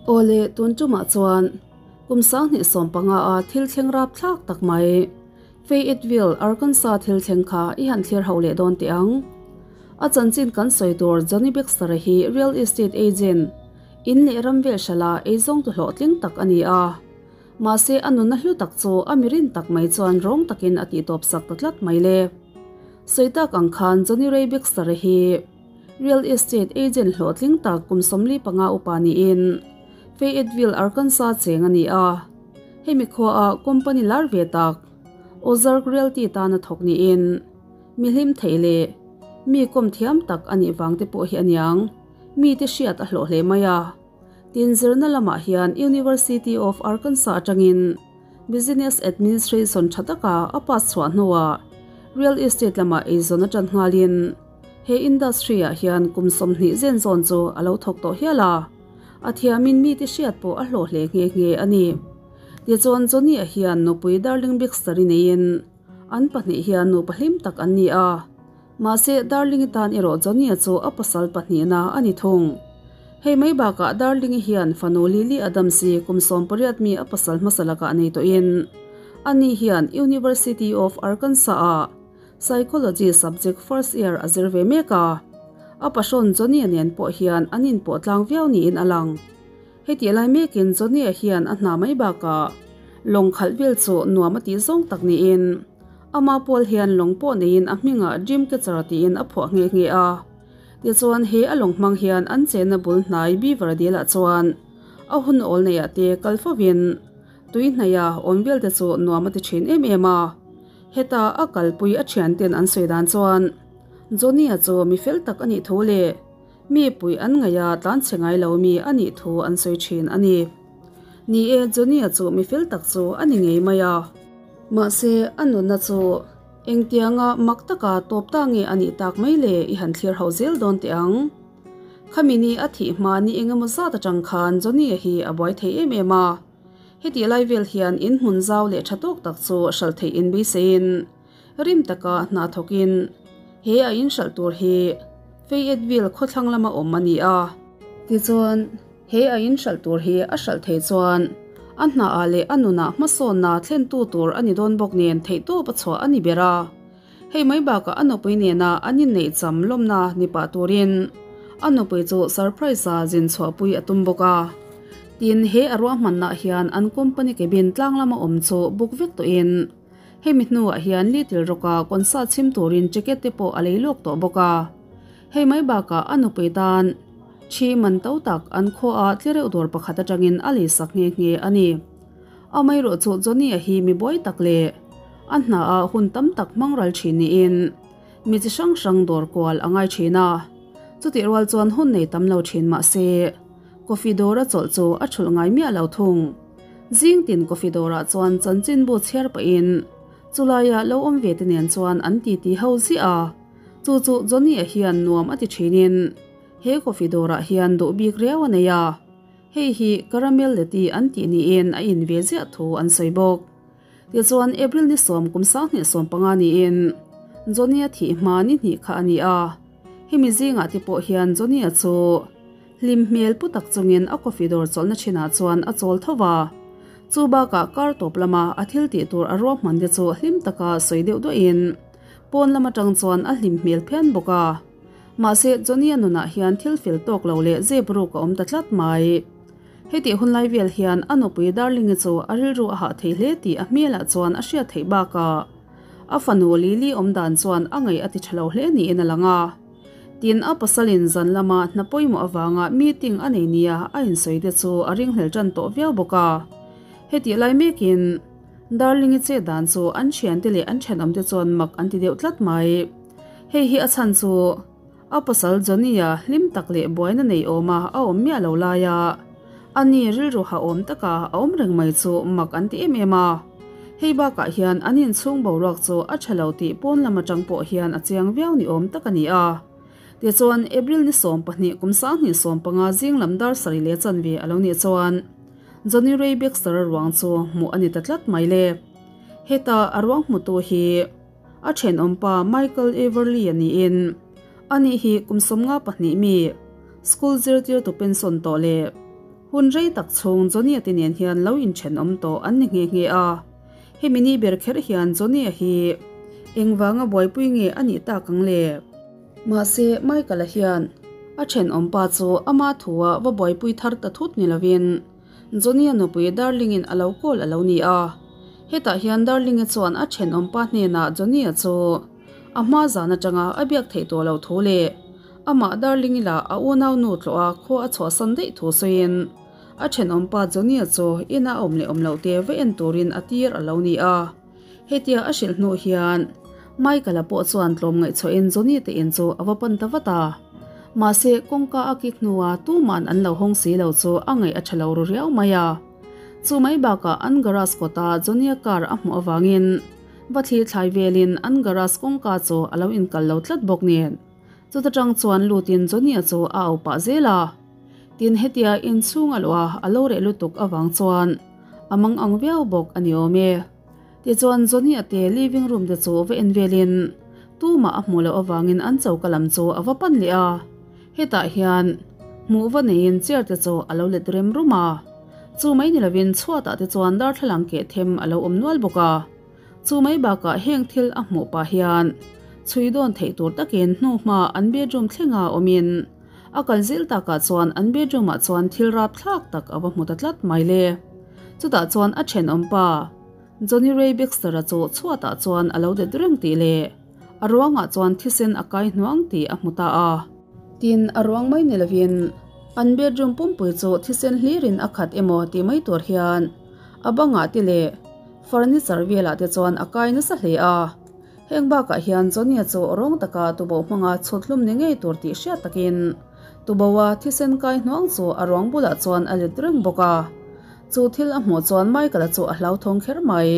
Awle, tun tumah chuan kum 2015 a thil thleng rapthlak tak mai, Fayetteville, Arkansas thil thleng kha i han thlir ho leh dawn teh ang. A chanchin kan sawi tur Johnny Baxter-a hi real estate agent, in leh ram vel hrala eizawngtu hlawhtling tak a ni a. Mahse a nunna hlu tak chu a mirin tak mai chuan rawng takin a tihtawp sak ta tlat mai le. Sawi tak ang khan Johnny Ray Baxter-a hi real estate agent hlawhtling tak kum 45 upa niin Fayetteville, Arkansas cheng a ni a. Hemi khuaah company lar ve tak Ozark Realty tana thawk niin mi hlim theih leh mi kawm thiam tak a nih vang te pawh hi a niang. Mite hriat a hlawh hle mai a. Tin, zirna lamah hian University of Arkansas atangin Business Administration tha taka a pass chhuah hnuah real estate lamah eizawn a tan nghalin he industry ah hian kum 20 zen zawn chu a lo thawk tawh hial a. A thiamin mite hriat pawh a hlawh hle nghe nghe a ni. Tichuan Johnny-a hian nupui Darling Baxter-i neiin an pahnih hian nupa hlim tak an ni a. Mahse Darling-i tan erawh Johnny-a chu a pasal pahnihna a ni thung. Hei mai bakah Darling-i hian fanu Lily Adams-i kum 18 mi a pasal hmasa lakah nei tawhin ani hian University of Arkansas-ah Psychology subject first year a zir ve mek a. A pahrawn Johnny-a nen pawh hian an inpawh tlang viau niin a lang. Heti lai mekin Johnny-a hian a hna mai bakah lawng khalh vel chu nuam a tih zawng tak niin ama pawl hian lawng pawh neiin a hmingah Dream Catcher tiin a phuah nghe nghe a. Tichuan he a lawng hmang hian an chenna bul hnai Beaver Dil-ah chuan a hun awl neiah te kal fovin tui hnaia awm vel te chu nuam a ti thin em em a. Heta a kalpui a thianten an sawi dan chuan Johnny-a chu mi fel tak a nih thu leh mi pui an ngaih a tlan chhe ngai lo mi a nih thu an sawi thin a ni. Ni e, Johnny-a chu mi fel tak chu a ni ngei mai a. Mahse, a nunna chu engtianga mak taka tawp ta nge a nih tak mai le i han thlir ho zel dawn teh ang. Khami ni a thih hma ni engemaw zat atang khan Johnny-a hi a buai thei em em a. Heti lai vel hian in hmun zau leh tha tawk tak chu hralh theih in beiseiin rim taka hna thawkin he a in hralh tur hi Fayetteville khawthlang lama awm a ni a. Tichuan, he a in hralh tur hi a hralh thei chuan a hnaah leh a nunah hmasawnna thlentu tur a ni dawn bawk nen theihtawp a chhuah a ni ber a. Hei mai bakah a nupui nena an inneih cham lawmna ni pah turin a nupui chu surprise a zin chhuahpui a tum bawk a. Tin, he a ruahmanna hian an company cabin tlang lama awm chu book vek tawhin hemi hnuah hian Little Rock-a concert chhim turin ticket te pawh a lei lawk tawh bawk a. Hei mai bakah a nupui tan thi man to tak an khuaah tlereuh dawr pakhat atangin a lei sak nghe nghe a ni. Amaherawhchu Johnny-a hi mi buai tak leh a hnaah hun tam tak hmang ral thin niin mi chi hrang hrang dawr kual a ngai thin a. Chutih rual chuan hun nei tam lo thin mah se coffee dawra chawlh chu a thulh ngai miah lo thung. Zing tin coffee dawrah chuan chanchinbu chhiar pahin chulaia lo awm ve te nen chuan an titi ho ziah a. Chu chu Johnny-a hian nuam a ti thinin he coffee dawrah hian duh bik riau a nei a. Hei hi caramel leti an tih niin a in ve ziah thu an sawi bawk. Tichuan April ni 10 kum 2015 niin Johnny-a thih hma ni hnih kha a ni a. Hemi zingah te pawh hian Johnny-a chu hlim hmel pu tak chungin a coffee dawr chawlhna thinah chuan a chawl tho va. Chu bakah kar tawp lama a thil tih tur a ruahman te chu hlim taka sawi deuh duahin pawn lam atang chuan a hlim hmel phian bawk a. Mahse, Johnny-a nunah hian thil fel tawk lo leh zep ruk a awm ta tlat mai. Hetih hun lai vel hian a nupui Darling-i chu a rilru a hah thei hle tih a hmelah chuan a hriat theih bakah a fanu Lily awm dan chuan a ngaih a ti tha lo hle niin a lang a. Tin, a pasalin zan lama hna pawimawh avanga meeting a nei nia a insawi te chu a ringhlel tan tawh viau bawk a. Hetih lai mekin Darling-i chet dan chu an thiante leh an thenawmte chuan mak an ti deuh tlat mai. Hei hi a chhan chu a pasal Johnny-a hlim tak leh buaina nei awma a awm miah lo laia ani rilru ha awm taka a awm reng mai chu mak an ti em em a. Hei bakah hian an inchhung boruak chu a tha lo tih pawn lam atang pawh hian a chiang viau ni awm tak a ni a. Tichuan April ni 12 kum 2015 zing lam dar sarih leh chanve a lo nih chuan Johnny Ray Baxter-a ruang chu hmuh a ni ta tlat mai le. Heta a ruang hmutu hi A thenawmpa Michael Everly a niin ani hi kum 52 mi school zirtirtu pension tawh leh. Hun rei tak chhung Johnny-a te nen hian lo inthenawm tawh an ni nghe nghe a. Hemi ni ber kher hian Johnny-a hi engvanga buaipui nge a nih tak ang le? Mahse, Michael-a hian a thenawm pa chu ama thua va buaipui thar ta thut ni lovin Johnny-a nupui Darling-in a lo call a lo ni a. Hetah hian Darling-i chuan a thenawm pa hnenah Johnny-a chu a hma zan atanga a biak theih tawh loh thu leh amah Darling-i lah a unau nu tlawh a khua a chhuahsan daih thu sawiin a thenawm pa Johnny-a chu ina a awm leh awm loh te va en turin a tir a lo ni a. Hetia a hrilh hnuh hian Michael-a pawh chuan tlawm ngaihchhuahin Johnny te in chu a va pan ta vat a. Mahse, kawngka a kik hnua tuman an lo hawng si lo chu a ngaih a tha lo ru riau mai a. Chu mai bakah an garage kawta Johnny-a car a hmuh avangin va thli thlai velin an garage kawngka chu a lo inkal lo tlat bawk nen. Chuta tang chuan lutin Johnny-a chu a au pah zel a. Tin, hetia inchhung a luh a, a lo reh lutuk avang chuan a mang ang viau bawk a ni awm e. Tichuan Johnny-a te living room te chu va en velin tumah a hmuh loh avangin an choka lam chu a va pan leh a. Hetah hian hmuh va neiin chair te chu a lo let rem rum a. Chu mai ni lovin chhuatah te chuan darthlalang keh them a lo awm nual bawk a. Chu mai bakah heng thil a hmuh pah hian chhui dawn theih tur takin hnuhma an bedroom thlenga awmin a kal zil takah chuan an bedroom ah chuan thil rapthlak tak a va hmu ta tlat mai le. Chutah chuan a thenawm pa Johnny Ray Baxter-a chu chhuatah chuan a lo det reng tih leh a ruangah chuan thisen a kai hnuang tih a hmu ta a. Tin, a ruang mai ni lovin an bedroom pumpui chu thisen hlirin a khat emaw tih mai tur hian a bangah te leh furniture velah te chuan a kai nasa hle a. Heng bakah hian Johnny-a chu rawng taka tuboh hmanga chhut hlum ni ngei tur tih hriat takin tuboha thisen kai hnuang chu a ruang bulah chuan a let reng bawk a. Chu thil a hmuh chuan Michael-a chu a hlauthawng kher mai.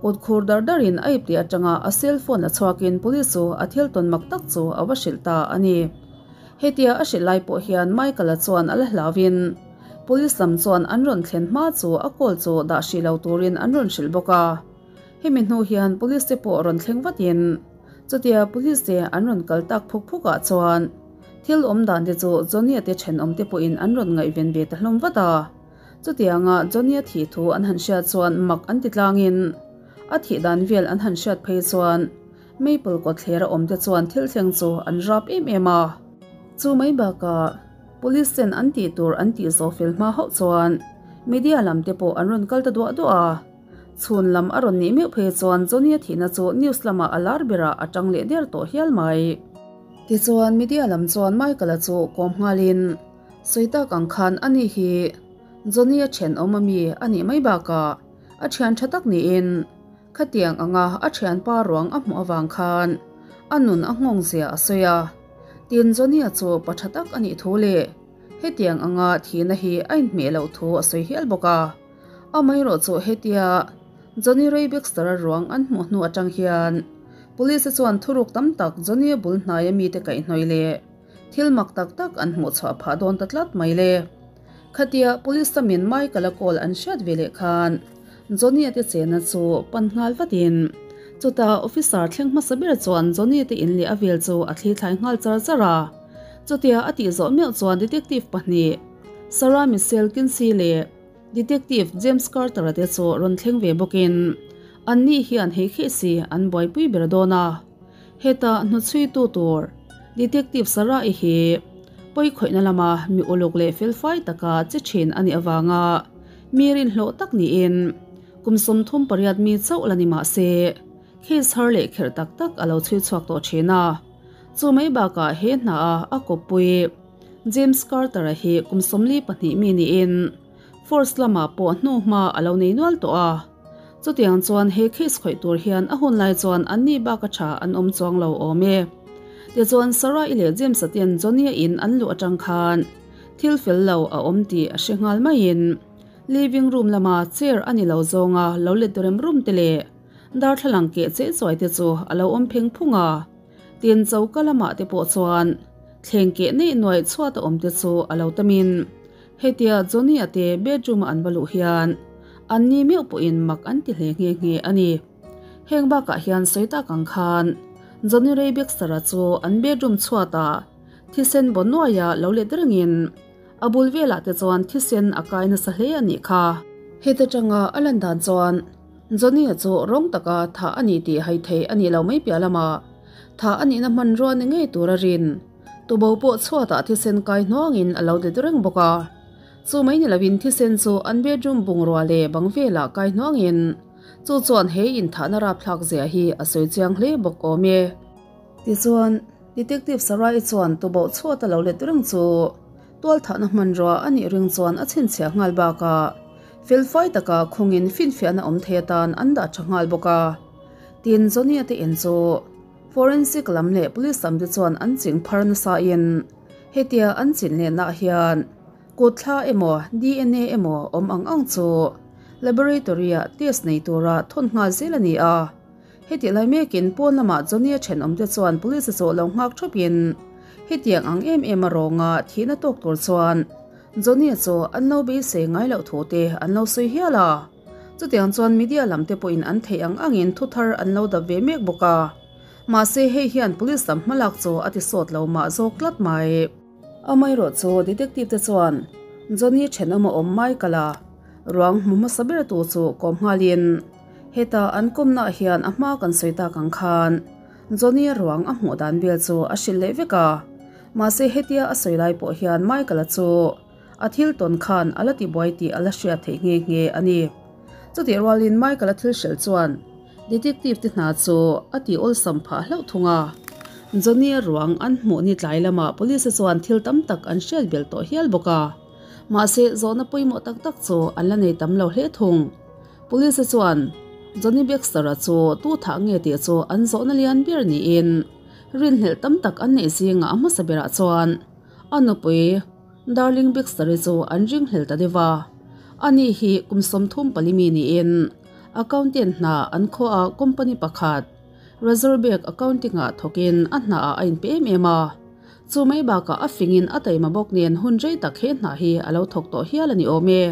Kut khur dar darin a ipti atanga a cell phone a chhuakin police chu a thil tawn mak tak chu a va hrilh ta a ni. Hetia a hrilh lai pawh hian Michael-a chuan a la hlauhin police lam chuan an rawn thlen hma chu a call chu dah hrih lo turin an rawn hrilh bawk a. Hemi hnu hian police te pawh rawn thleng vatin chutia police te an rawn kal tak phuk phuk ah chuan thil awm dan te chu Johnny-a te thenawm te pawhin an rawn ngaihven ve ta hlawm vat a. Chutianga Johnny-a thih thu an han hriat chuan mak an ti tlangin a thih dan vel an han hriat phei chuan Maple kawtthler a awm te chuan thil thleng chu an rap em em a. Chu mai bakah Police ten an tih tur an tih zawh fel hma hauh chuan media lam te pawh an rawn kal ta duah duah a. Chhun lam a rawn nih meuh phei chuan Johnny-a thihna chu news lamah a lar berah a tang leh der tawh hial mai. Tichuan media lam chuan Michael-a chu kawm nghalin sawi tak ang khan ani hi Johnny-a thenawm ami a nih mai bakah a thian tha tak niin khatiang anga a thianpa ruang a hmuh avang khan a nun a nghawng zia a sawi a. Tin Johnny-a chu pa tha tak a nih thu leh hetiang anga thihna hi a inhmeh loh thu a sawi hial bawk a. Amaherawh chu hetia Johnny Ray Baxter-a ruang an hmuh hnu atang hian Police-a chuan thuruk tam tak Johnny-a bul hnaia mite kaihhnawih leh thil mak tak tak an hmuh chhuah phah dawn ta tlat mai le. Khatia Police tamin Michael-a call an hriat ve leh khan Johnny-a te chenna chu pan nghal vatin chutah officer thleng hmasa ber chuan Johnny-a te in leh a vel chu a thli thlai nghal char char a. Chutia a tih zawh meuh chuan detective pahnih Sarah Michelle Kinsey leh Detective James Carter-a te chu rawn thleng ve bawkin anni hian hei kheh si an buaipui ber dawn a. Heta hnuchhuitu tur Detective Sarah-i hi pawikhawihna lama mi uluk leh felfai taka che thin a nih avanga mi rinhlawh tak niin kum 38 mi chauh la ni mah se case har leh kherh tak tak a lo chhui chhuak tawh thin a. Chu mai bakah he hna-a a kawppui James Carter-a hi kum 42 mi niin Force lamah pawh hnuhma a lo nei nual tawh a. Chutiang chuan he case khawih tur hian a hun lai chuan anni bak a tha an awm chuang lo awm e. Tichuan Sarah-i leh James-a ten Johnny-a in an luh atang khan thil fel lo a awm tih a hre nghal maiin living room lama chair a ni lo zawnga lo let rem rum te leh darthlalang keh cheh chuai te chu a lo awm pheng phung a. Tin choka lamah te pawh chuan thleng keh neih nuaih chhuat a awm te chu a lo tamin Hetia Johnny-a te bedroom-a an va luh hian anni meuh pawhin mak an ti hle nghe nghe a ni. Heng bakah hian sawi tak ang khan Johnny Ray Baxter-a chu an bedroom chhuatah thisen baw nuaia lo let rengin A bul velah te chuan thisen a kai nasa hle a nih kha. Heta tanga a lan dan chuan Johnny-a chu rawng taka thah a ni tih hai theih a nih lo mai piah lamah thah a nihna hmanrua ni ngei tur a rin. Tubo pawh chhuatah thisen kai hnuangin a lo let reng bawk a. Chu mai ni lovin thisen chu an bedroom bungrua leh bang velah kai hnuangin chu chuan he inthahna rapthlak zia hi a sawi chiang hle bawk awm e. Tichuan, Detective Sarai chuan tuboh chhuat a lo let reng chu tualthahna hmanrua a nih ring chuan a chhinchhiah nghal bakah felfai taka khungin finfiahna awm thei atan an dah tha nghal bawk a. Tin, Johnny-a te in chu Forensic lam leh Police lam te chuan an ching phar nasa in hetia an chin lehna ah hian kut thla emaw DNA emaw awm ang ang chu laboratory ah test nei tura thawn nghal zel a ni a. Hetih lai mekin pawn lamah Johnny-a thenawmte chuan police a chawh lo nghak thawp in hetiang ang em em a rawnga thihna tawk tur chuan Johnny-a chu an lo beisei ngai loh thu te an lo sawi hial a. Chutiang chuan media lam te pawhin an theih ang angin thu thar an lo dap ve mek bawk a. Mahse hei hian police lam hmalak chu a ti sawt lo mah zawk tlat mai. Amaherawh chu detective te chuan Johnny thenawm a awm Michael a ruang hmu hmasa ber tu chu kawm nghalin heta an kawmna ah hian a hma kan sawi tak ang khan Johnny a ruang a hmuh dan vel chu a hrilh leh vek a. Mahse hetia a sawi lai pawh hian Michael a chu A thil tawn khan a la tibuai tih a la hriat theih nghe nghe a ni. Chutih rualin Michael-a thil hrelh chuan Detective te hna chu a ti awlsam phah hlauh thung a. Johnny-a ruang an hmuh ni tlai lamah Police-a chuan thil tam tak an hriat belh tawh hial bawk a. Mahse, zawhna pawimawh tak tak chu an la nei tam lo hle thung. Police-a chuan Johnny Baxter-a chu tu thah nge tih chu an zawhna lian ber niin rinhlelh tam tak an neih zingah a hmasa berah chuan a nupui Darling Baxter-i chu an ringhlel ta deuh a. Ani hi kum 34 mi niin accountant hna an khaw a company pakhat Razorback Accounting-ah thawkin a hnaah a inpe em em a. Chu mai bakah a fingin a taima bawk nen hun rei tak he hna hi a lo thawk tawh hial a ni awm e.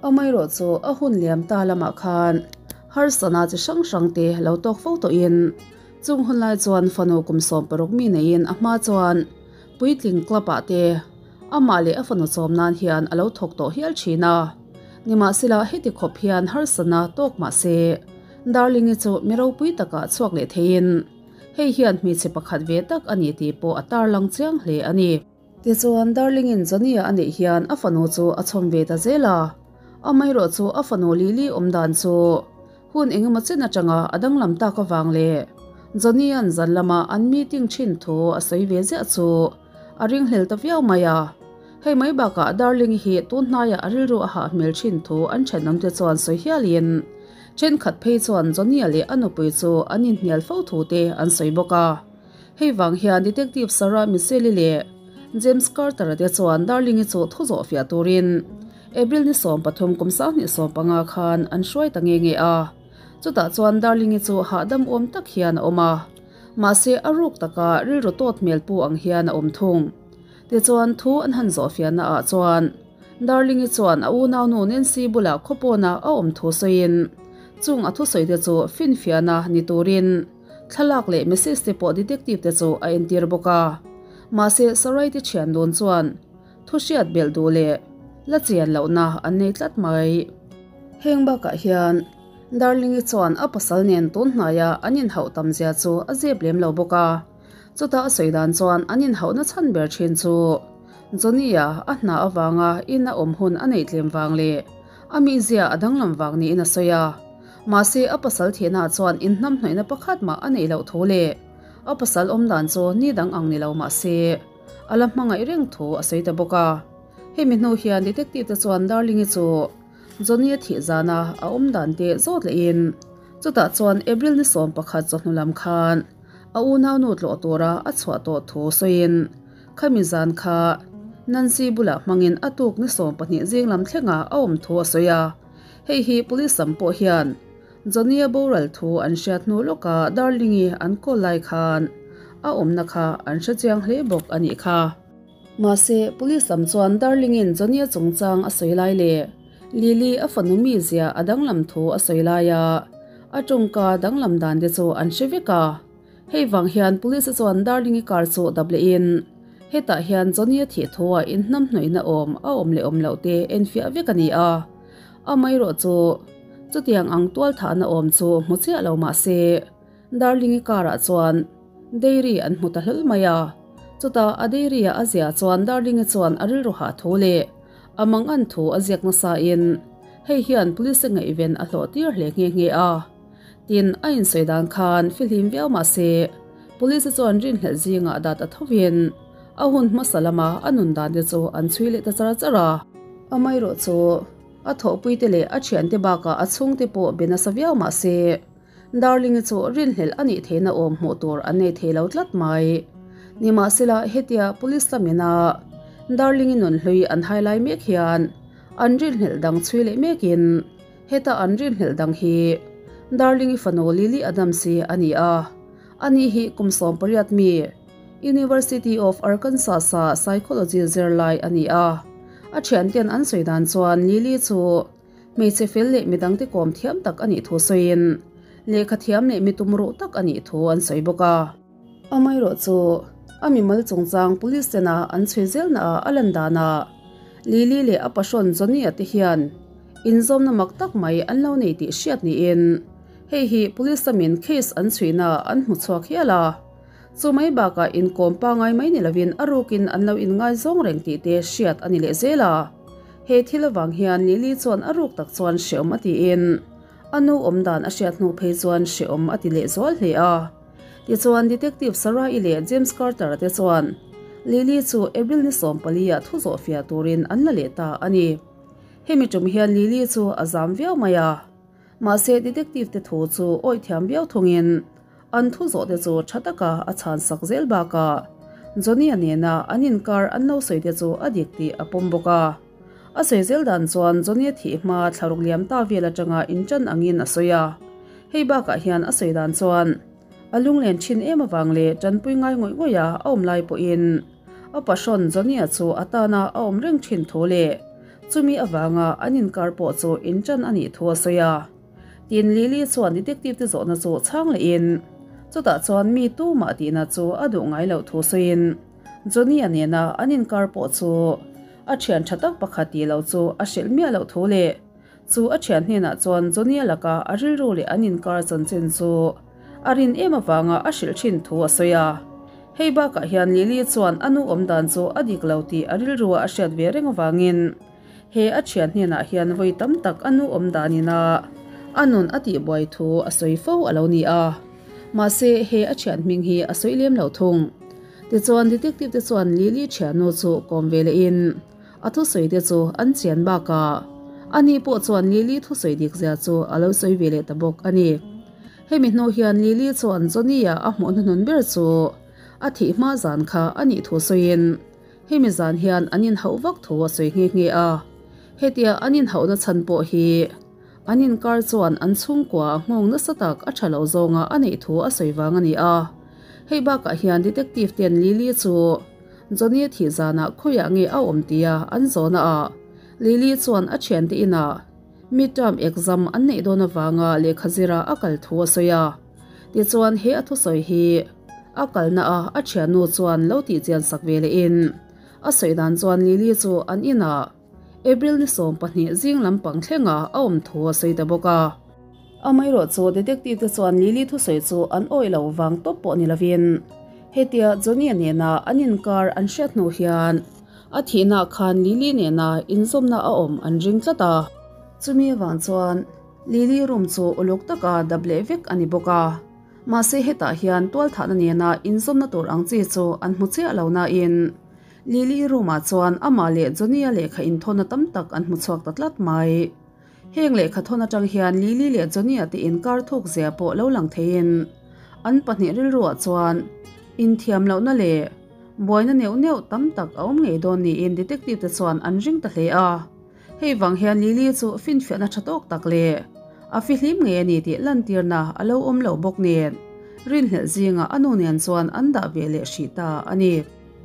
Amaherawh chu a hun liam ta lamah khan harsana chi hrang hrang te lo tawk fo tawhin chung hun lai chuan fanu kum 16 mi neiin a hma chuan Puitling club ah te amah leh a fanu chawm nan hian a lo thawk tawh hial thin a. Nimahsela heti khawp hian harsana tawk mah se Darling-i chu mi ropui takah chhuak leh theiin hei hian hmeichhe pakhat ve tak a ni tih pawh a tarlang chiang hle a ni. Tichuan Darling-in Johnny-a a neih hian a fanu chu a chhawm ve ta zel a. Amaherawh chu a fanu Lily awm dan chu Hun engemaw chen atanga a danglam tak avang leh Johnny-a'n zan lama an meeting thin thu a sawi ve ziah chu a ringhlel ta viau mai a. Hei mai bakah Darling-i hi tun hnaiah a rilru a hah hmel thin thu an thenawmte chuan sawi hialin thenkhat phei chuan Johnny-a leh a nupui chu an inhnial fo thu te an sawi bawk a. Hei vang hian Detective Sarah Michelle-i leh James Carter-a te chuan Darling-i chu thu zawh fiah turin April ni 13 kum 2015 khan an hruai ta nge nge a. Chutah chuan Darling-i chu hahdam awm tak hian a awm a. Mahse a ruk taka rilru tawt hmel pu ang hian a awm thung. Tichuan thu an han zawh fiahna ah chuan Darling-i chuan a unaunu Nancy bulah khawpawna a awm thu sawiin chung a thusawi te chu finfiahna ni turin Thlalak leh message te pawh detective te chu a entir bawk a. Mahse Sarai te thian dawn chuan thu hriat belh duh leh la chian lohna an nei tlat mai. Heng bakah hian Darling-i chuan a pasal nen tun hnaia an inhauh tam zia chu a zep lem lo bawk a. Chuta a sawi dan chuan an inhauhna chhan ber thin chu Johnny-a a hna avanga in a awm hun a neih tlem vang leh a mizia a danglam vang niin a sawi a. Mahse, a pasal thihna chuan inhnamhnawihna pakhat mah a neih loh thu leh a pasal awm dan chu ni dang ang ni lo mah se, a la hmangaih reng thu a sawi ta bawk a. Hemi hnu hian detective te chuan Darling-i chu Johnny-a thih zana a awm dan te zawt lehin chutah chuan April ni 11 chawhnu lam khan a unaunu tlawh tura a chhuah tawh thu sawiin khami zan kha Nancy bulah hmangin a tuk ni 12 zing lam thlengah a awm thu a sawi a. Hei hi Police lam pawh hian Johnny-a boral thu an hriat hnu lawka Darling-i an call lai khan a awmna kha an hre chiang hle bawk a nih kha. Mahse, Police lam chuan Darling-in Johnny-a chungchang a sawi lai leh Lily a fanu mizia a danglam thu a sawi laia a tawngka danglam dan te chu an hre vek a. Hei vang hian Police-a chuan Darling-i car chu dap lehin Hetah hian Johnny-a thih thua inhnamhnawihna awm a awm leh awm loh te enfiah vek a ni a. Amaherawhchu, chutiang ang tualthahna awm chu hmu chiah lo mah se, Darling-i car-ah chuan dairy an hmu ta hlawl mai a. Chutah a dairy-a a ziah chuan Darling-i chuan a rilru hah thu leh a mangan thu a ziak nasain hei hian police-a ngaihven a hlawh tir hle nghe nghe a. Tin, a insawi dan khan fihlim viau mah se, police-a chuan rinhlelh zingah dat a thovin a hun hmasa lama a nun dan te chu an chhui leh ta char char a. Amaherawhchu, a thawhpuite leh a thiante bakah a chhungte pawh be nasa viau mah se, Darling-i chu rinhlelh a nih theihna awm hmuh tur an nei thei lo tlat mai. Nimahsela, hetia police lamina Darling-i nunhlui an hai lai mek hian an rinhlelh dang chhui leh mekin heta an rinhlelh dang hi Darling-i fanu Lily Adams hi a ni a, ani hi kum 18 mi University of Arkansas-a psychology zirlai a ni a. A thianten an sawi dan chuan Lily chu Hmeichhe fel leh midangte kawm thiam tak a nih thu sawiin lehkha thiam leh mi tumruh tak a nih thu an sawi bawk a. Amaherawhchu, a mimal chungchang police tena an chhui zelnaah a lan danah Lily leh a pahrawn Johnny-a te hian inzawmna mak tak mai an lo nei tih hriat niin hei hi police lamin case an chhuihnaah an hmu chhuak hial a. Chu mai bakah inkawm pangai mai ni lovin a rukin an lo inngaizawng reng tih te hriat a ni leh zel a. He thil avang hian Lily chuan a ruk tak chuan hreawm a tiin a nu awm dan a hriat hnu phei chuan hreawm a ti leh zual hle a. Tichuan Detective Sarah-i leh James Carter-a te chuan Lily chu April ni 14 ah thu zawh fiah turin an la leh ta a ni. Hemi tum hian Lily chu a zam viau mai a. Mahse Detective te thu chu awih thiam viau thungin an thu zawh te chu tha taka a chhan sak zel bakah Johnny-a nena an inkar an lo sawi te chu a dik tih a pawm bawk a. A sawi zel dan chuan Johnny-a thih hma thlaruk liam ta vel atanga intan angin a sawi a. Hei bakah hian a sawi dan chuan a lunglen thin em avang leh tanpui ngai ngawih ngawih a a awm lai pawhin a pahrawn Johnny-a chu a tana a awm reng thin thu leh chumi avanga an inkar pawh chu intan a nih thu a sawi a. Tin, Lily chuan detective te zawhna chu chhang lehin, chutah chuan mi tumah tihna chu a duh ngai loh thu sawiin, Johnny-a nena an inkar pawh chu a thian tha tak pakhat tih loh chu a hrilh miah loh thu leh chu a thian hnenah chuan Johnny-a laka a rilru leh an inkar chanchin chu a rin em avanga a hrilh thin thu a sawi a. Hei bakah hian Lily chuan a nu awmdan chu a dik lo tih a rilrua a hriat ve reng avangin, He a thian hnenah hian vawi tam tak a nu awm danin a a nun a tihbuai thu a sawi fo a lo ni a. Mahse, he a thian hming hi a sawi lem lo thung. Tichuan, detective te chuan Lily thiannu chu kawm ve lehin a thusawi te chu an chian bakah ani pawh chuan Lily thusawi dik zia chu a lo sawi ve leh ta bawk a ni. Hemi hnu hian Lily chuan Johnny-a a hmuh hnuhnun ber chu a thih hma zan kha a nih thu sawiin Hemi zan hian an inhauh vak thu a sawi nghe nghe a, hetia an inhauhna chhan pawh hi an inkar chuan an chhungkua a nghawng nasa tak a tha lo zawnga a neih thu a sawi vang a ni a. Hei bakah hian detective ten Lily chu Johnny a thih zanah khawiah nge a awm tia an zawhna ah Lily chuan a thiante inah midterm exam an neih dawn avanga lehkha zira a kal thu a sawi a. Tichuan he a thusawi hi a kalna a a thiannu chuan lo tih chian sak ve leh in a sawi dan chuan Lily chu an inah April ni 12 zing lampang thlenga a awm thu a sawi ta bawk a. Amaherawh chu detective te chuan Lily thusawi chu an awih lo vang tawp pawh ni lovin hetia Johnny-a nena an inkar an hriat hnu hian a thihna khan Lily nena inzawmna a awm an ring tlat a. Chumi avang chuan Lily room chu uluk taka dap leh vek a ni bawk a, mahse hetah hian tualthahna nena inzawmna tur ang chi chu an hmu chiah lo nain Lily room ah chuan amah leh Johnny-a lehkha inthawnna tam tak an hmu chhuak ta tlat mai. Heng lehkha thawn atang hian Lily leh Johnny-a te inkar thuk zia pawh lo lang theiin an pahnih rilruah chuan inthiam lohna leh buaina neuh neuh tam tak a awm ngei dawn niin detective te chuan an ring ta hle a. Hei vang hian Lily chu finfiahna tha tawk tak leh a fihlim ngei a ni tih lantirna a lo awm lo bawk nen, rinhlelh zingah a nu nen chuan an dah ve leh hrih ta a ni.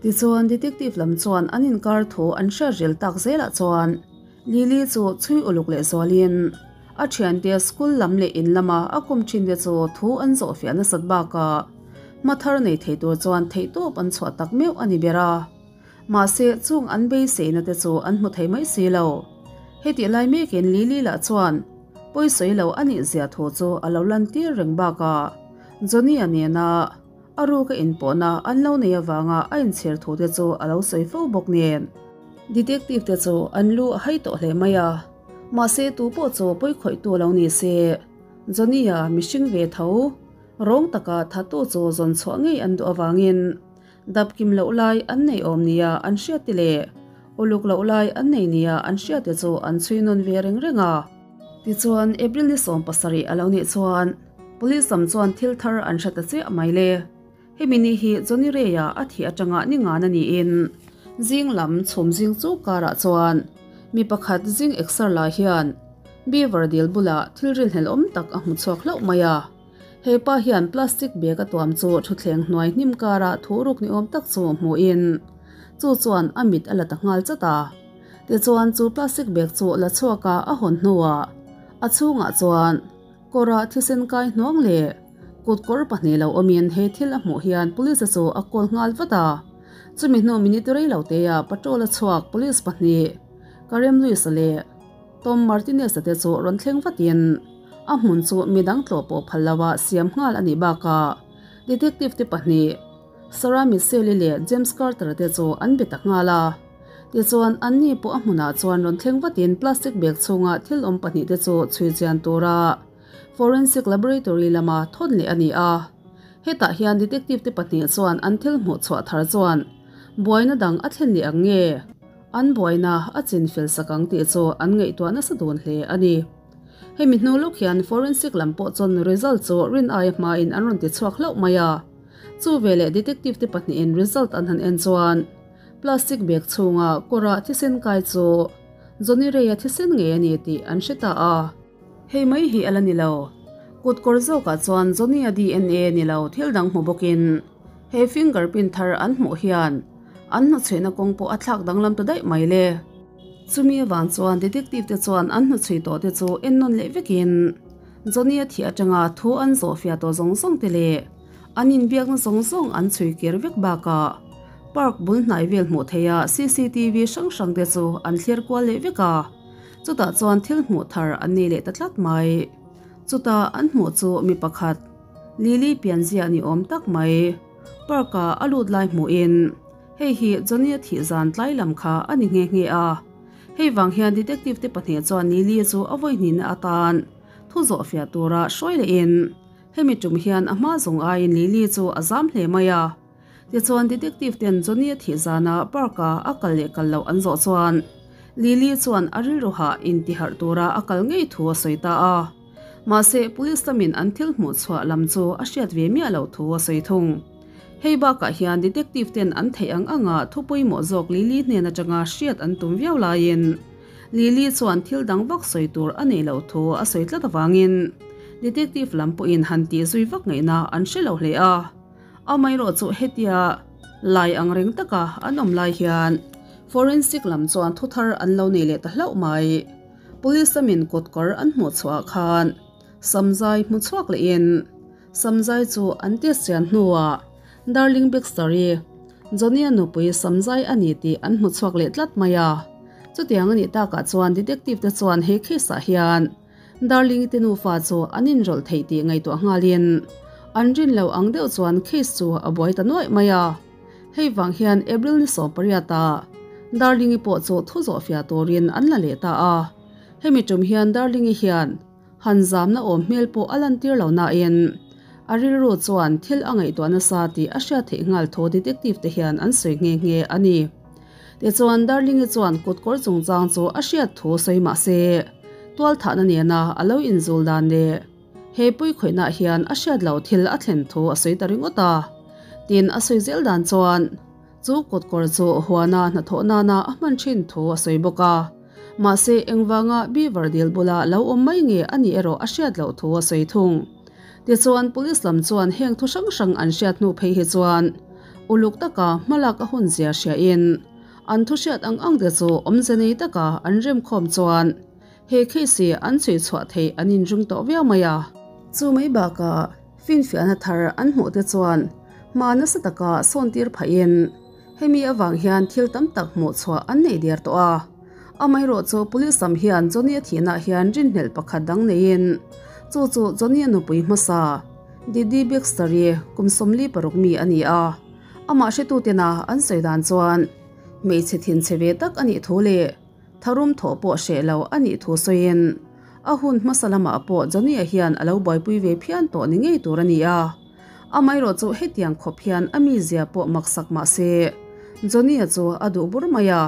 Tichuan, detective lam chuan an inkar thu an hriat rel tak zelah chuan Lily chu chhui uluk leh zualin a thiante school lam leh in lama a kum thinte chu thu an zawhfiah nasat bakah hma thar nei thei tur chuan theihtawp an chhuah tak meuh a ni ber a. Mahse chung an beiseina te chu an hmu thei mai si lo. Hetih lai mekin Lily lah chuan pawisawi lo a nih zia thu chu a lo lan tir reng bakah Johnny-a nena a ruka inpawhna an lo nei avanga a inchhir thu te chu a lo sawi fo bawk nen. Detective te chu an lu a hai tawh hle mai a, mahse tu pawh chu pawikhawihtu lo ni se, Johnny-a mihring ve tho rawng taka thattu chu zawn chhuah ngei an duh avangin Dap kim loh lai an nei awm nia an hriat te leh uluk loh lai an nei nia an hriat te chu an chhui nawn ve reng reng a. Tichuan, April ni 70 a lo nih chuan Police lam chuan thil thar an hre ta chiah mai le. Hemi ni hi Johnny Ray-a a thih atanga ni ngan a niin zing lam chhum zing chu karah chuan mi pakhat zing exer la hian Beaver dil bulah thil rinhlelhawm tak a hmu chhuak hlauh mai a. He pa hian plastic bag a tuam chu thutthleng hnuai hnim karah thu ruk ni awm tak chu hmuhin chu chuan a mit a la ta nghal chat a. Tichuan chu plastic bag chu la chhuak a a hawn hnuah a chhungah chuan kawrah thisen kai hnuang leh kut kawr pahnih lo awmin he thil a hmuh hian police chu a call nghal vat a. Chumi hnu minute rei lo teah patrol a chhuak police pahnih Karem Lewis-a leh Tom Martinez-a te chu rawn thleng vatin a hmun chu midang tlawh pawh phal loha siam nghal a nih bakah detective te pahnih Sarah Michelle-i leh James Carter-a te chu an be ta nghal a. Tichuan, anni pawh a hmunah chuan rawn thleng vatin plastic bag chhunga thil awm pahnih te chu chhui chian tura forensic laboratory lama thawn leh a ni a. Hetah hian detective te pahnih chuan an thil hmuh chhuah thar chuan buaina dang a thlen leh ang nge? An buaina a chin fel sak ang tih chu an ngaihtuah nasa dawn hle a ni. Hemi hnu lawk hian forensic lam pawh chuan result chu rin aia hmain an rawn ti chhuak hlauh mai a. Chu veleh detective te pahnihin result an han en chuan plastic bag chhunga kawrah thisen kai chu Johnny Ray-a thisen ngei a ni tih an hre ta a. Hei mai hi a la ni lo. Kut kawr zawkah chuan Johnny-a DNA ni lo thil dang hmu bawkin he fingerprint thar an hmuh hian an hnuchhuihna kawng pawh a thlak danglam ta daih mai le. Chumi avang chuan detective te chuan an hnuchhui tawh te chu en nawn leh vekin Johnny-a thih atanga thu an zawh fiah tawh zawng zawng te leh an inbiakna zawng zawng an chhui kir vek bakah park bul hnai vel hmuh theiha cctv hrang hrang te chu an thlir kual leh vek a. Chutah chuan thil hmuh thar an nei leh ta tlat mai. Chutah an hmuh chu mi pakhat, Lily pianzia ni awm tak mai, park-a a lut lai hmuhin, Hei hi Johnny-a thih zan tlai lam kha a ni nghe nghe a. Hei vang hian detective te pahnih chuan Lily chu a vawi hnihna atan thu zawh fiah tura hruai lehin, hemi tum hian a hma zawng aiin Lily chu a zam hle mai a. Tichuan detective ten Johnny-a thih zana park-a a kal leh kal loh an zawh chuan Lily chuan a rilru hah intiharh tura a kal ngei thu a sawi ta a. Mahse police lamin an thil hmuh chhuah lam chu a hriat ve miah loh thu a sawi thung. Hei bakah hian detective ten an theih ang anga thu pawimawh zawk Lily hnen atanga hriat an tum viau laiin Lily chuan thil dang vak sawi tur a neih loh thu a sawi tlat avangin detective lam pawhin han tih zui vak ngaihna an hre lo hle a. Amaherawh chu hetia lai ang reng taka an awm lai hian forensic lam chuan thu thar an lo nei leh ta hlauh mai. Police lamin kawtkawr an hmuh chhuah khan Samzai hmu chhuak lehin Samzai chu an test chian hnuah Darling Baxter-i Johnny-a nupui Samzai a ni tih an hmu chhuak leh tlat mai a. Chutiang a nih takah chuan detective te chuan he case-ah hian Darling-i te nufa chu an inrawlh theih tih ngaihtuah nghalin an rin lo ang deuh chuan case chu a buai ta nuaih mai a. Hei vang hian April ni 18 ah Darling-i pawh chu thu zawh fiah turin an la leh ta a. Hemi tum hian Darling-i hian han zamna awm hmel pawh a lantir lo nain a rilru chuan thil a ngaihtuah nasa tih a hriat theih nghal thu detective te hian an sawi nghe nghe a ni. Tichuan Darling-i chuan kutkawr chungchang chu a hriat thu sawi mah se, tualthahna nena a lo inzul dan leh he puikhawihnaah hian a hriat loh thil a thlen thu a sawi ta ringawt a. Tin, a sawi zel dan chuan chu kutkawr chu huana hnathawh nana a hman thin thu a sawi bawk a. Mahse, engvanga Beaver dil bula lo awm mai nge a nih erawh a hriat loh thu a sawi thung. Tichuan, Police lam chuan heng thu hrang hrang an hriat hnu phei hi chuan uluk taka hmalak a hun zia hriain an thu hriat ang ang te chu awmze nei taka an remkhawm chuan he case hi an chhui chhuah theih an inring tawh viau mai a. Chu mai bakah finfiahna thar an hmuh te chuan hma nasa taka sawntir phahin. Hemi avang hian thil tam tak hmuh chhuah an nei der tawh a. Amaherawhchu police lam hian Johnny-a thihna hian rinhlelh pakhat dang neiin chu chu Johnny-a nupui hmasa Didi Baxter-i kum 46 mi a ni a. Amah hretutena an sawi dan chuan hmeichhe thinchhe ve tak a nih thu leh tharum thawh pawh hreh lo a nih thu sawiin a hun hmasa lamah pawh Johnny-a hian a lo buaipui ve phian tawh ni ngei tur a ni a. Amaherawhchu hetiang khawp hian a mizia pawh maksak mah se Johnny-a chu a duh bur mai a.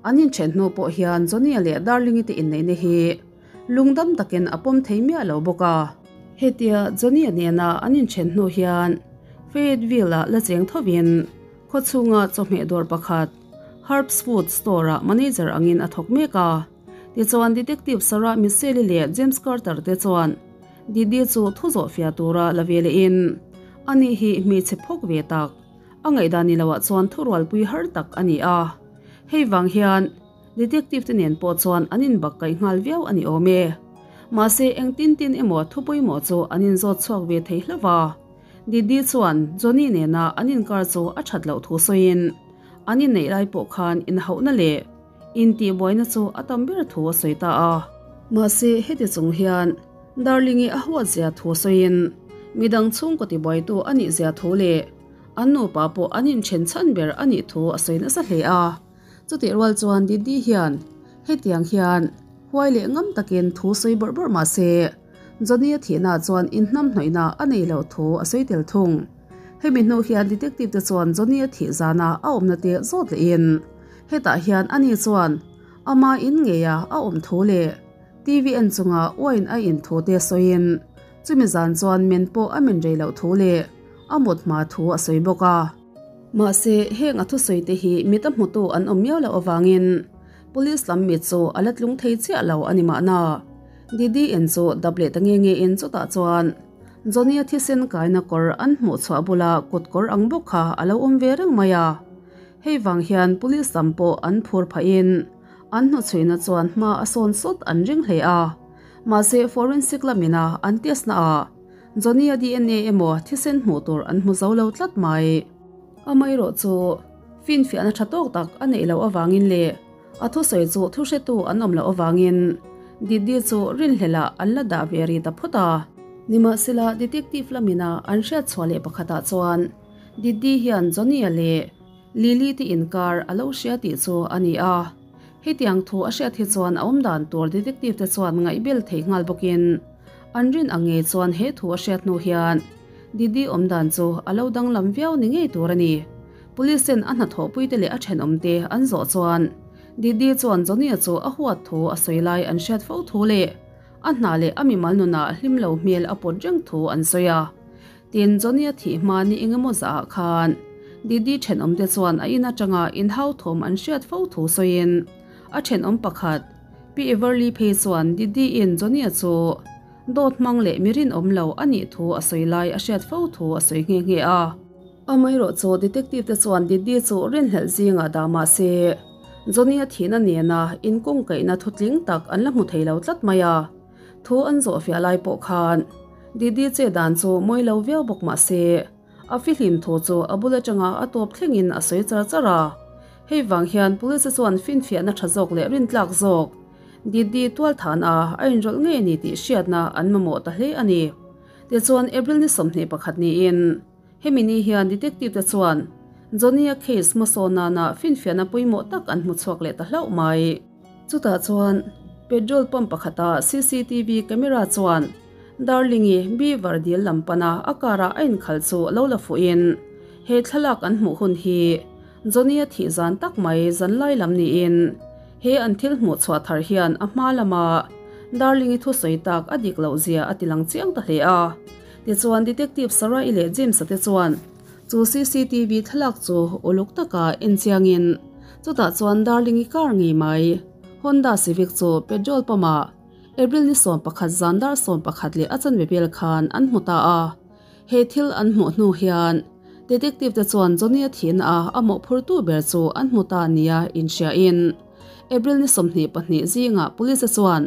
An inthen hnu pawh hian Johnny-a leh Darling-i te inneihna hi lungdam takin a pawm thei miah lo bawk a. Hetia Johnny-a nena an inthen hnu hian Fayetteville-ah la cheng thovin khawchhunga chawhmeh dawr pakhat Herb's Food Store-ah manager angin a thawk mek a. Tichuan Detective Sarah Michelle-i leh James Carter te chuan Didi chu thu zawh fiah tura la ve lehin ani hi hmeichhe phawk ve tak a ngaihdan ni loah chuan thurualpui har tak a ni a. Hei vang hian Detective te nen pawh chuan an inbak kaih nghal viau a ni awm e. Mahse eng tin tin emaw thu pawimawh chu an inzawt chhuak ve thei hlauh a. Didi chuan Johnny nena an inkar chu a that loh thu sawiin an inneih lai pawh khan inhauhna leh intihbuaina chu a tam ber thu a sawi ta a. Mahse heti chung hian Darling-i a huat zia thu sawiin midang chhungkaw tibuaitu a nih zia thu leh An nupa pawh an inthen chhan ber a nih thu a sawi nasa hle a. Chutih rual chuan Didi hian hetiang hian huai leh ngam takin thu sawi bawrh bawrh mah se, Johnny-a thihna chuan inhnamhnawihna a nei loh thu a sawi tel thung. Hemi hnu hian detective te chuan Johnny-a thih zana a awmna te zawt lehin hetah hian ani chuan ama in ngeia a awm thu leh TV en chunga wine a in thu te sawiin chumi zan chuan men pawh a men rei loh thu leh a mut hma thu a sawi bawk a. Mahse, heng a thusawi te hi mit a hmutu an awm miau loh avangin Police lam mi chu a la tlung thei chiah lo a ni mahna. Didi in chu dap leh ta nge nge in chutah chuan Johnny-a thisen kaina kawr an hmuh chhuah bula kut kawr ang bawk kha a lo awm ve reng mai a. Hei vang hian Police lam pawh an phur phahin an hnuchhuihna chuan hma a sawn sawt an ring hle a. Mahse, forensic lamina an test naah Johnny-a DNA emaw thisen hmuh tur an hmu zo lo tlat mai. Amaherawh chu finfiahna tha tawk tak a neih loh avangin leh a thusawi chu thuhretu an awm loh avangin Didi chu rinhlelah an la dah ve rih ta phawt a. Nimahsela detective lamina an hriat chhuah leh pakhatah chuan Didi hian Johnny-a leh Lily te inkar a lo hria tih chu a ni a. Hetiang thu a hriat hi chuan a awmdan tur detective te chuan ngaihbel thei nghal bawkin an rin ang ngei chuan he thu a hriat hnu hian Didi awmdan chu a lo danglam viau ni ngei tur a ni. Police ten a hnathawhpui te leh a thenawm te an zawh chuan Didi chuan Johnny-a chu a huat thu a sawi lai an hriat fo thu leh a hna leh a mimal nunah hlim lo hmel a pawt reng thu an sawi a. Tin, Johnny-a thih hma ni engemaw zahah khan Didi thenawmte chuan a in atanga inhau thawm an hriat fo thu sawiin a thenawm pakhat Pi Everly phei chuan Didi-in Johnny-a chu dawt hmang leh mi rinawm lo a nih thu a sawi lai a hriat fo thu a sawi nghe nghe a. Amaherawh chu detective te chuan Didi chu rinhlelh zingah dah mah se Johnny-a thihna nena inkungkaihna thutling tak an la hmu thei lo tlat mai a. Thu an zawh fiah lai pawh khan Didi che dan chu mawi lo viau bawk mah se, a fihlim thu chu a bul atanga a tawp thlengin a sawi char char a. Hei vang hian Police chuan finfiahna tha zawk leh rintlak zawk Didi tualthan a a inrawlh ngei a ni tih hriatna an mamawh ta hle a ni. Tichuan April ni 21 niin hemi ni hian detective te chuan Johnny-a case hmasawn nana finfiahna pawimawh tak an hmu chhuak leh ta hlauh mai. Chutah chuan petrol pump pakhata cctv camera chuan Darling-i Beaver dil lam pana a car ah a inkhalh chu lo la fuhin he thlalak an hmuh hun hi Johnny-a thih zan tak mai zanlai lam niin he an thil hmuh chhuah thar hian a hma lama Darling-i thusawi tak a dik loh zia a ti lang chiang ta hle a. Tichuan Detective Sarah-i leh James-a te chuan Chu cctv thlalak chu uluk taka en chiangin chutah chuan Darling-i car ngei mai Honda Civic chu petrol pump ah April ni 11 zan dar 11 leh a chanve vel khan an hmu ta a. He thil an hmuh hnu hian detective te chuan Johnny-a thihna a a mawhphurtu ber chu an hmu ta nia inhriain April ni 22 zingah police te chuan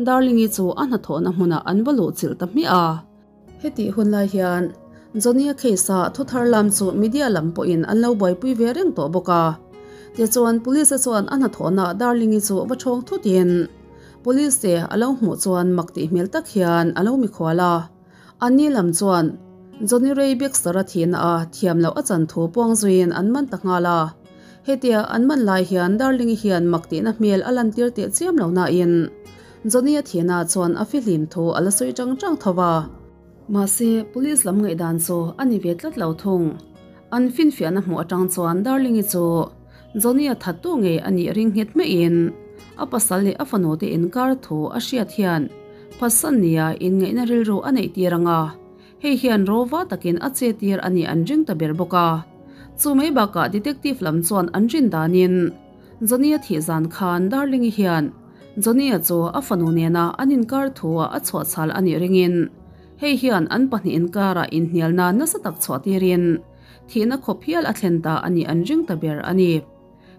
Darling-i chu a hnathawhna hmunah an va luhchilh ta hmiah a. Hetih hun lai hian Johnny-a case-a thu thar lam chu media lam pawhin an lo buaipui ve reng tawh bawk a. Tichuan police-a chuan a hnathawhna Darling-i chu va chhawng thutin police te a lo hmuh chuan mak tih hmel tak hian a lo mikhual a. Anni lam chuan Johnny Ray Baxter-a thihna a thiam loh a chan thu puang zuiin an man ta nghal a. Hetia an man lai hian Darling-i hian mak tihna hmel a lantir teh chiam lo nain Johnny-a thihna chuan a fihlim thu a la sawi chang chang tho va. Mahse, police lam ngaihdan chu a ni ve tlat lo thung. An finfiahna hmuh atang chuan Darling-i chu Johnny-a thattu ngei a nih ring nghet maiin a pasal leh a fanu te inkar thu a hriat hian phatsan nia inngaihna rilru a neih tir ang a, hei hian rawva takin a che tir a nih an ring ta ber bawk a. Chu mai bakah detective lam chuan an rin danin Johnny-a thih zan khan Darling-i hian Johnny-a chu a fanu nena an inkar thu-ah a chhuahchhal a nih ringin hei hian an pahnih inkarah inhnialna nasa tak chhuah tirin thihna khawp hial a thlen ta a nih an ring ta ber a ni.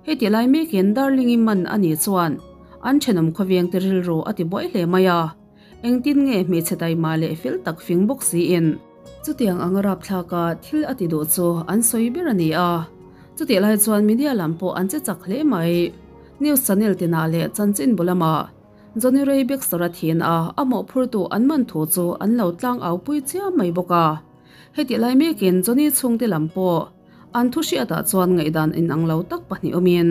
Heti lai mekin Darling-i man a nih chuan an thenawm khawveng te rilru a ti buai hle mai a, engtin nge hmeichhe taima leh fel tak fing bawk siin chutiang anga rapthlaka thil a ti duh chu an sawi ber a ni a. Chutih lai chuan media lam pawh an che chak hle mai. News channel tinah leh chanchin bu lamah Johnny Ray Baxter-a thin a, a mawhphurtu an man thu chu an lo tlang au pui chiam mai bawk a. Hetih lai mekin Johnny chhungte lam pawh an thu hriatah chuan ngaihdan inang lo tak pahnih awmin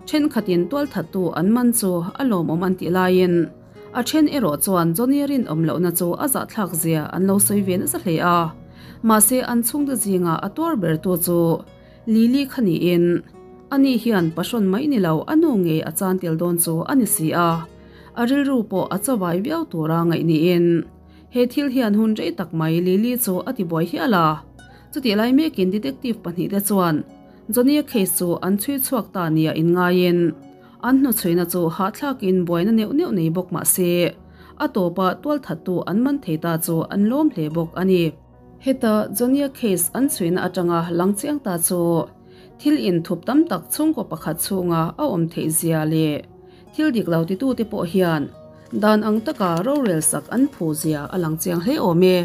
thenkhatin tualthattu an man chu a lawmawm an tih laiin a then erawh chuan Johnny rinawm lohna chu a zahthlak zia an lo sawi ve nasa hle a. Mahse an chhungte zinga a tuar bertu chu Lily kha niin ani hian pahrawn mai ni lo a nu ngei a chan tel dawn chu a ni si a, a rilru pawh a chawai viau tura ngaih niin he thil hian hun rei tak mai Lily chu a ti buai hial a. Chutih lai mekin detective pahnihte chuan Johnny-a case chu an chhui chhuak ta nia inngaiin an hnuchhuina chu hahthlakin buaina neuh neuh nei bawk mah se a tawpa tualthattu an man thei ta chu an lawm hle bawk a ni. Heta Johnny-a case an chhuina atanga lang chiang ta chu thil inthup tam tak chhungkaw pakhat chhunga a awm theih zia leh thil dik lo titute pawh hian dan ang taka rorel sak an phu zia a lang chiang hle awm e.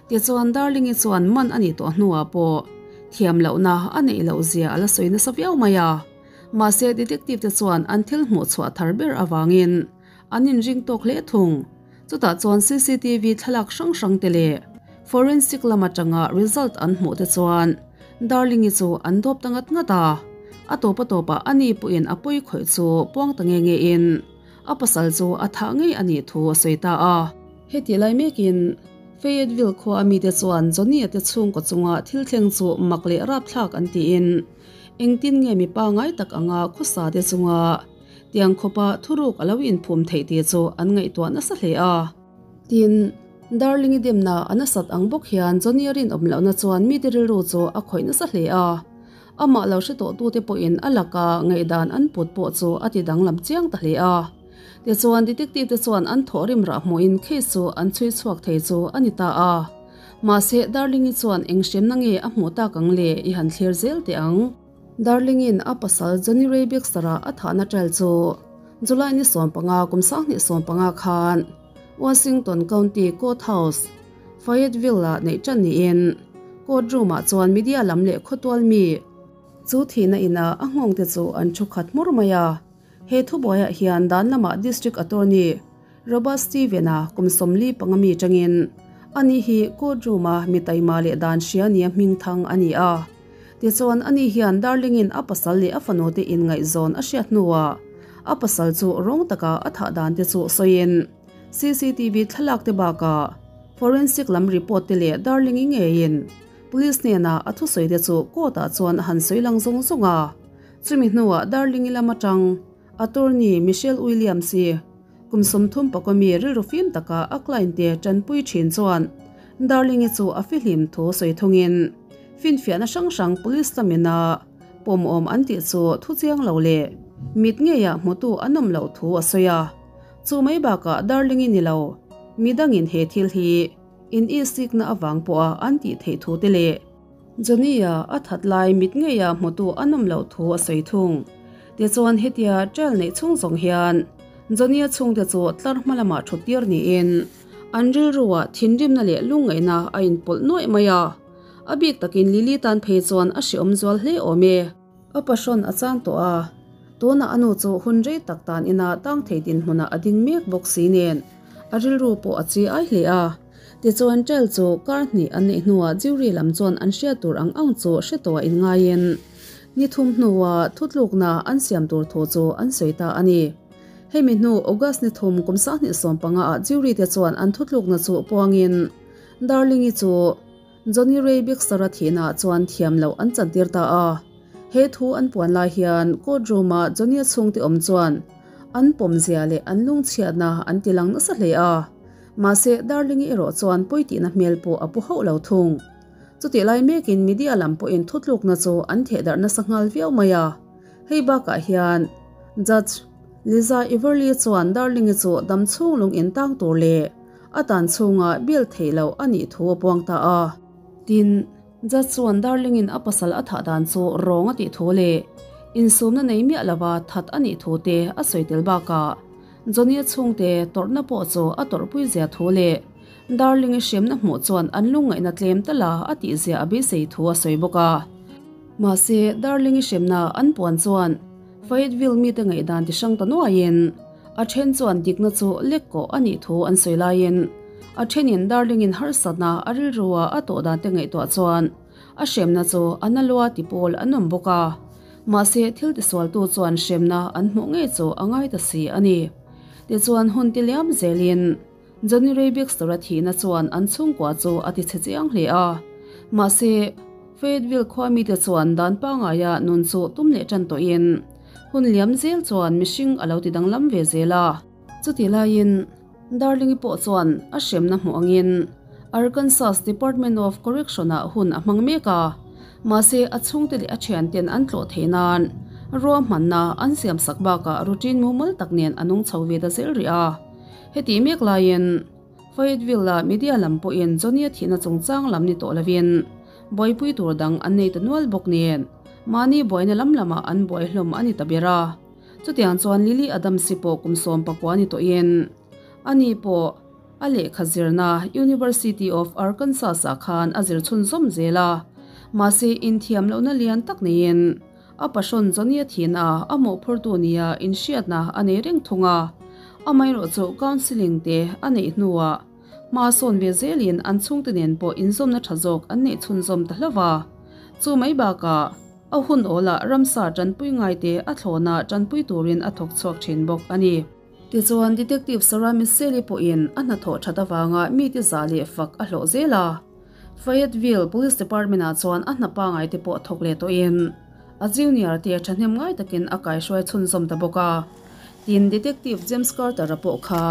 Tichuan Darling-i chuan man a nih tawh hnuah pawh thiam lohna a neih loh zia a la sawi nasa viau mai a. Mahse detective te chuan an thil hmuh chhuah thar ber avangin an inring tawk hle thung. Chutah chuan cctv thlalak hrang hrang te leh forensic lam atanga result an hmuh te chuan Darling-i chu an dawp ta ngat ngat a. A tawp a tawpah ani pawhin a pawi khawih chu puang ta nge nge in a pasal chu a thah ngei a nih thu a sawi ta a. Heti lai mekin Fayetteville khua a mite chuan Johnny-a te chhungkaw chunga thil thleng chu mak leh rapthlak an tiin engtin nge mi pangai tak anga khawsa te chunga Tiang khawpa thuruk a lo inphum theih tih chu an ngaihtuah nasa hle a. Tin, Darling-i demna a nasat ang bawk hian Johnny-a rinawm lohna chuan mite rilru chu a khawih nasa hle a. Amah lo hre tawhtute pawhin a laka ngaihdan an put pawh chu a ti danglam chiang ta hle a. Tichuan, detective te chuan an thawhrim rah hmuhin case chu an chhui chhuak thei chu a ni ta a. Mahse, Darling-i chuan eng hremna nge a hmuh tak ang le i han thlir zel teh ang. Darling-in a pasal Johnny Ray Baxter-a a thahna trial chu July ni 15 kum 2015 khan Washington County Courthouse, Fayetteville-ah neih tan niin court room-ah chuan media lam leh khawtual mi chu thihna inah a nghawngte chu an thu khat hmur mai a. He thubuaiah hian dan lamah District Attorney Robert Steven-a kum 45 mi tangin ani hi court room-a mi taima leh dan hria nia hming thang a ni a. Tichuan ani hian Darling-in a pasal leh a fanu te inngaihzawn a hriat hnuah a pasal chu rawng taka a thah dan te chu sawiin cctv thlalak te bakah forensic lam report te leh Darling-i ngeiin police hnenah a thusawi te chu court ah chuan a han sawi lang zawng zawng a. Chumi hnuah Darling-i lam atang attorney Michelle Williams-i kum 30 pakaw mi rilru fim taka a client te tanpui thin chuan Darling-i chu a fihlim thu sawi thungin finfiahna hrang hrang police lamina pawmawm an tih chu thu chiang lo leh mit ngeiah hmutu an awm loh thu a sawi a. Chu mai bakah Darling-i ni lo midangin he thil hi in isikna avang pawha an tih theih thu te leh Johnny-a a that lai mit ngeiah hmutu an awm loh thu a sawi thung. Tichuan hetia trial neih chhung zawng hian Johnny-a chhungte chu tlar hma lamah thut tir niin an rilruah thinrimna leh lungngaihna a inpawlh nuaih mai a. A bik takin Lily tan phei chuan a hreawm zual hle awm e. A pahrawn a chang tawh a, tunah a nu chu hun rei tak tan ina tang thei dinhmunah a ding mek bawk si nen a rilru pawh a chi ai hle a. Tichuan Ṭel chu kar hnih an neih hnuah jury lam chuan an hriat tur ang ang chu hre tawh a inngaiin ni thum hnua thutlukna an siam tur thu chu an sawi ta a ni. Hemi hnu August ni thum kum 2015 ah jury te chuan an thutlukna chu puangin Darling-i chu Johnny Ray Bixter-a thihnaah chuan thiam loh an chantir ta a. He thu an puan lai hian court room-a Johnny-a chhungte awm chuan an pawmzia leh an lungchhiatna an ti lang nasa hle a. Mahse, Darling-i erawh chuan pawi tihna hmel pawh a pu hauh lo thung. Chutih lai mekin media lam pawhin thutlukna chu an thehdarh nasa nghal viau mai a. Hei bakah hian Judge Liza Everly chuan Darling-i chu dam chhung lung in tang tur leh a tan chhunga bill theih loh a nih thu a puang ta a. Tin, Judge chuan Darling-in a pasal a thah dan chu rawng a tih thu leh insumna nei miah lova that a nih thu te a sawi tel bakah Johnny-a chhungte tawrhna pawh chu a tawrhpui zia thu leh Darling-i hremna hmuh chuan an lungngaihna tlem tal a a tih zia a beisei thu a sawi bawk a. Mahse, Darling-i hremna an puan chuan Fayetteville mite ngaihdan ti hrang ta nuaiin a then chuan dikna chu lek kawh a nih thu an sawi laiin a thenin Darling-in harsatna a rilrua a tawh dan te ngaihtuah chuan a hremna chu a na lua ti pawl an awm bawk a. Mahse, thil tisualtu chuan hremna an hmuh ngei chu a ngai ta si a ni. Tichuan hun ti liam zelin Johnny Ray Baxter-a thihna chuan an chhungkua chu a ti chhe chiang hle a. Mahse, Fayetteville khua mite chuan dan pangaia nun chu tum leh tan tawhin hun liam zel chuan mihring a lo ti danglam ve zel a. Chutih laiin Darling-i pawh chuan a hremna hmuh angin Arkansas Department of Correction-ah hun a hmang mek a, mahse a chhungte leh a thianten an tlawh theih nan ruahmanna an siamsak bakah routine mumal tak nen a nung chho ve ta zel rih a. Hetih mek laiin Fayetteville-a media lam pawhin Johnny-a thihna chungchang lam ni tawh lovin buaipui tur dang an nei ta nual bawk nen mahni buaina lam lamah an buai hlawm a ni ta ber a. Chutiang chuan Lily Adams-i pawh kum 19 ni tawhin ani pawh a lehkha zirna University of Arkansas-ah khan a zir chhunzawm zel a. Mahse, inthiam lohna lian tak neiin a pahrawn Johnny-a thihna a mawhphurtu nia inhriatna a nei reng thung a. Amaherawhchu counselling te a neih hnuah hma sawn ve zelin an chhungte nen pawh inzawmna tha zawk an neih chhunzawm ta hlauh a. Chu mai bakah A hun awlah ramsa tanpui ngaite a thlawna tanpui turin a thawk chhuak thin bawk a ni. Tichuan, Detective Sarah Miceli pawhin a hnathawh that avanga mite zah leh fak a hlawh zel a. Fayetteville Police Department-ah chuan a hna pangaite pawh thawk leh tawhin a junior te thahnem ngai takin a kaihruai chhunzawm ta bawk a. Tin, Detective James Carter-a pawh kha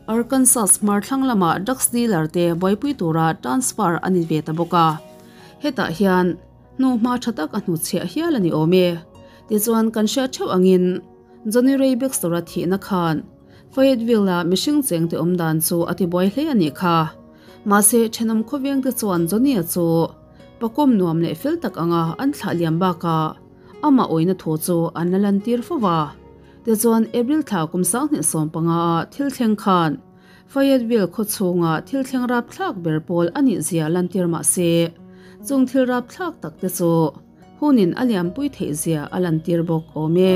Arkansas hmar thlang lama drugs dealer te buaipui tura transfer a ni ve ta bawk a. Hetah hian. Hnu hma tha tak a hnuchhiah hial a ni awm e. Tichuan kan hriat theuh angin Johnny Ray Baxter-a thihna khan Fayetteville-a mihring chengte awm dan chu a tibuai hle a nih kha. Mahse thenawm khawvengte chuan Johnny-a chu pakawm nuam leh fel tak anga an thlah liam bakah amah awihna thu chu an la lantir fo va. Tichuan April thla kum 2015 a thil thleng khan Fayetteville khaw chhunga thil thleng rapthlak ber pawl a nih zia lantir mah se, chung thil rapthlak tak te chu hunin a liampui theih zia a lantir bawk awm e.